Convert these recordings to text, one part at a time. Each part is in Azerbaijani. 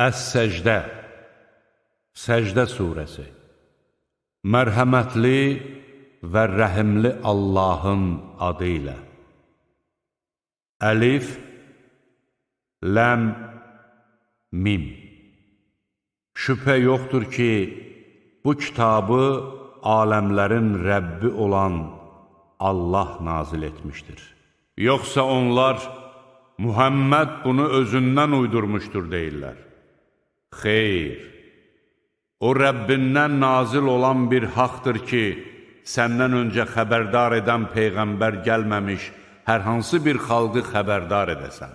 Əs-Səcdə, Səcdə surəsi. Mərhəmətli və rəhimli Allahın adı ilə. Əlif, Ləm, Mim. Şübhə yoxdur ki, bu kitabı aləmlərin Rəbbi olan Allah nazil etmişdir. Yoxsa onlar, Muhammed bunu özündən uydurmuşdur deyirlər. Xeyr, o Rəbbindən nazil olan bir haqdır ki, səndən öncə xəbərdar edən peyğəmbər gəlməmiş, hər hansı bir xalqı xəbərdar edəsən.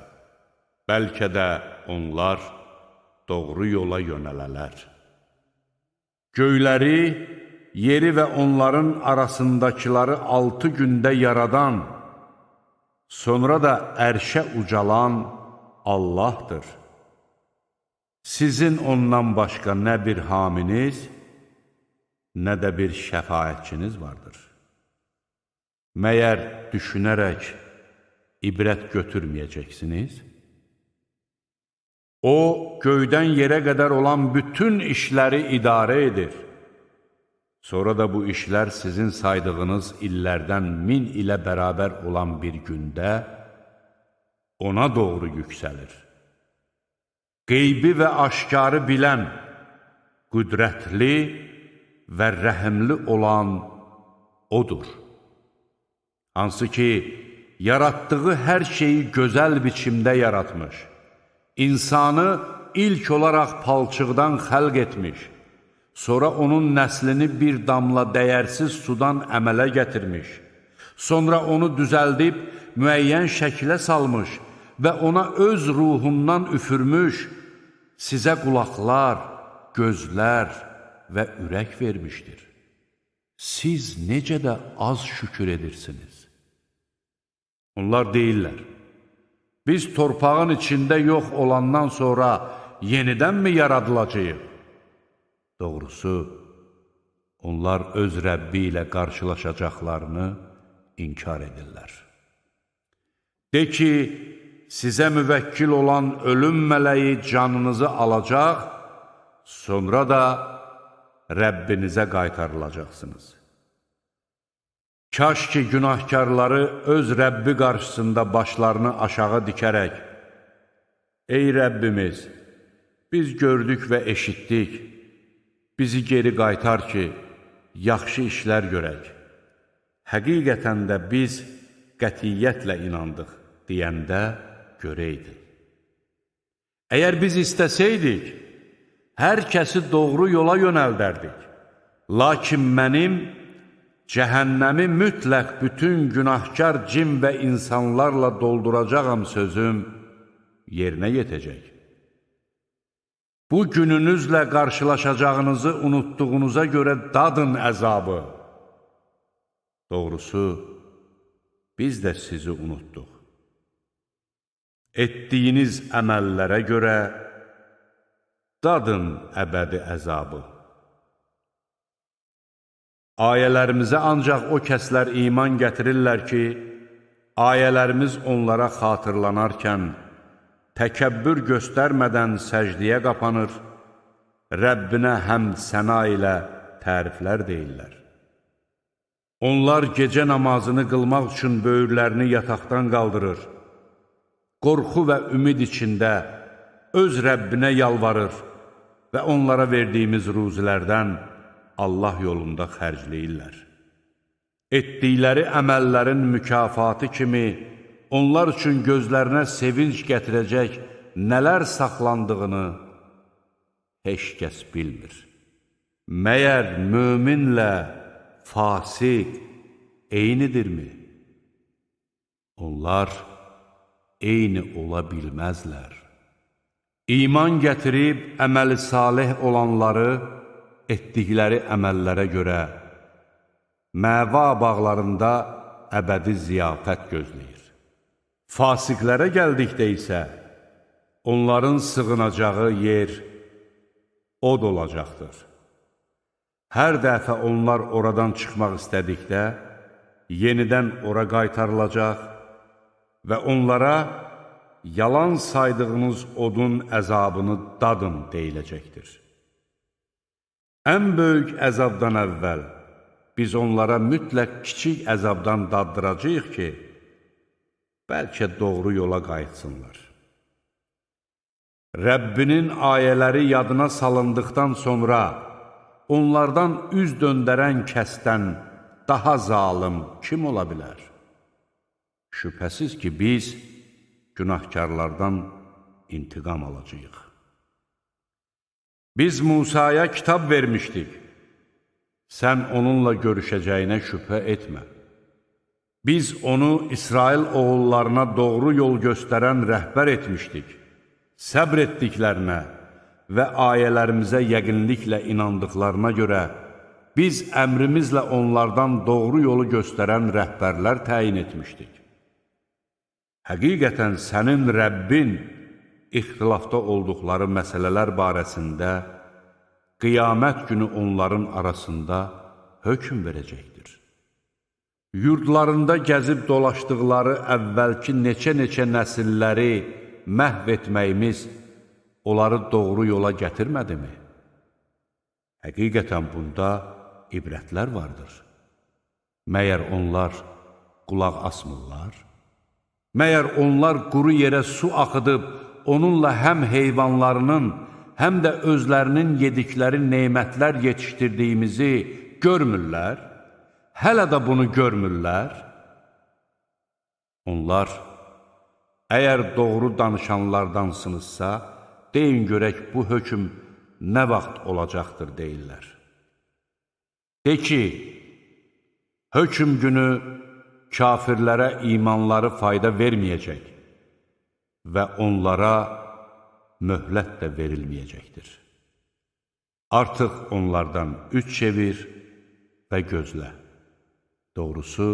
Bəlkə də onlar doğru yola yönələlər. Göyləri, yeri və onların arasındakıları 6 gündə yaradan, sonra da ərşə ucalan Allahdır. Sizin ondan başqa nə bir haminiz, nə də bir şəfaətçiniz vardır. Məyər düşünərək ibrət götürməyəcəksiniz? O, göydən yerə qədər olan bütün işləri idarə edir. Sonra da bu işlər sizin saydığınız illərdən 1000 ilə bərabər olan bir gündə ona doğru yüksəlir. Qeybi və aşkarı bilən, qüdrətli və rəhimli olan O'dur. Hansı ki, yaratdığı hər şeyi gözəl biçimdə yaratmış, insanı ilk olaraq palçıqdan xəlq etmiş, sonra onun nəslini bir damla dəyərsiz sudan əmələ gətirmiş, sonra onu düzəldib müəyyən şəklə salmış və ona öz ruhundan üfürmüş, sizə qulaqlar, gözlər və ürək vermişdir. Siz necə də az şükür edirsiniz. Onlar deyirlər, biz torpağın içində yox olandan sonra yenidənmi yaradılacağıq? Doğrusu, onlar öz Rəbbi ilə qarşılaşacaqlarını inkar edirlər. De ki, sizə müvəkkil olan ölüm mələyi canınızı alacaq, sonra da Rəbbinizə qaytarılacaqsınız. Kaş ki, günahkarları öz Rəbbi qarşısında başlarını aşağı dikərək, Ey Rəbbimiz, biz gördük və eşitdik, bizi geri qaytar ki, yaxşı işlər görək. Həqiqətən də biz qətiyyətlə inandıq, deyəndə görəydin. Əgər biz istəsəydik, hər kəsi doğru yola yönəldərdik. Lakin mənim cəhənnəmi mütləq bütün günahkar cin və insanlarla dolduracağam sözüm yerinə yetəcək. Bu gününüzlə qarşılaşacağınızı unutduğunuza görə dadın əzabı. Doğrusu, biz də sizi unutduq. Etdiyiniz əməllərə görə dadın əbədi əzabı. Ayələrimizə ancaq o kəslər iman gətirirlər ki, ayələrimiz onlara xatırlanarkən, təkəbbür göstərmədən səcdiyə qapanır, Rəbbinə həmd səna ilə təriflər deyirlər. Onlar gecə namazını qılmaq üçün böyürlərini yataqdan qaldırır, qorxu və ümid içində öz Rəbbinə yalvarır və onlara verdiyimiz ruzilərdən Allah yolunda xərcləyirlər. Etdikləri əməllərin mükafatı kimi onlar üçün gözlərinə sevinc gətirəcək nələr saxlandığını heç kəs bilmir. Məyər möminlə fasiq eynidirmi? Onlar eyni ola bilməzlər. İman gətirib əməli salih olanları etdikləri əməllərə görə məva bağlarında əbədi ziyafət gözləyir. Fasiqlərə gəldikdə isə onların sığınacağı yer od olacaqdır. Hər dəfə onlar oradan çıxmaq istədikdə, yenidən ora qaytarılacaq və onlara yalan saydığınız odun əzabını dadın deyiləcəkdir. Ən böyük əzabdan əvvəl biz onlara mütləq kiçik əzabdan daddıracağıq ki, bəlkə doğru yola qayıtsınlar. Rəbbinin ayələri yadına salındıqdan sonra onlardan üz döndərən kəsdən daha zalım kim ola bilər? Şübhəsiz ki, biz günahkarlardan intiqam alacağıq. Biz Musaya kitab vermişdik. Sən onunla görüşəcəyinə şübhə etmə. Biz onu İsrail oğullarına doğru yol göstərən rəhbər etmişdik. Səbr etdiklərinə və ayələrimizə yəqinliklə inandıqlarına görə biz əmrimizlə onlardan doğru yolu göstərən rəhbərlər təyin etmişdik. Həqiqətən sənin Rəbbin ixtilafda olduqları məsələlər barəsində qiyamət günü onların arasında hökm verəcəkdir. Yurdlarında gəzib dolaşdıqları əvvəlki neçə-neçə nəsilləri məhv etməyimiz onları doğru yola gətirmədimi? Həqiqətən bunda ibrətlər vardır. Məyər onlar qulaq asmırlar? Məyər onlar quru yerə su axıdıb, onunla həm heyvanlarının, həm də özlərinin yedikləri nemətlər yetişdirdiyimizi görmürlər? Hələ də bunu görmürlər? Onlar, əgər doğru danışanlardansınızsa, deyin görək bu hökm nə vaxt olacaqdır deyirlər. De ki, hökm günü kafirlərə imanları fayda verməyəcək və onlara möhlət də verilməyəcəkdir. Artıq onlardan üç çevir və gözlə. Doğrusu,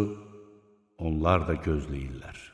onlar da gözləyirlər.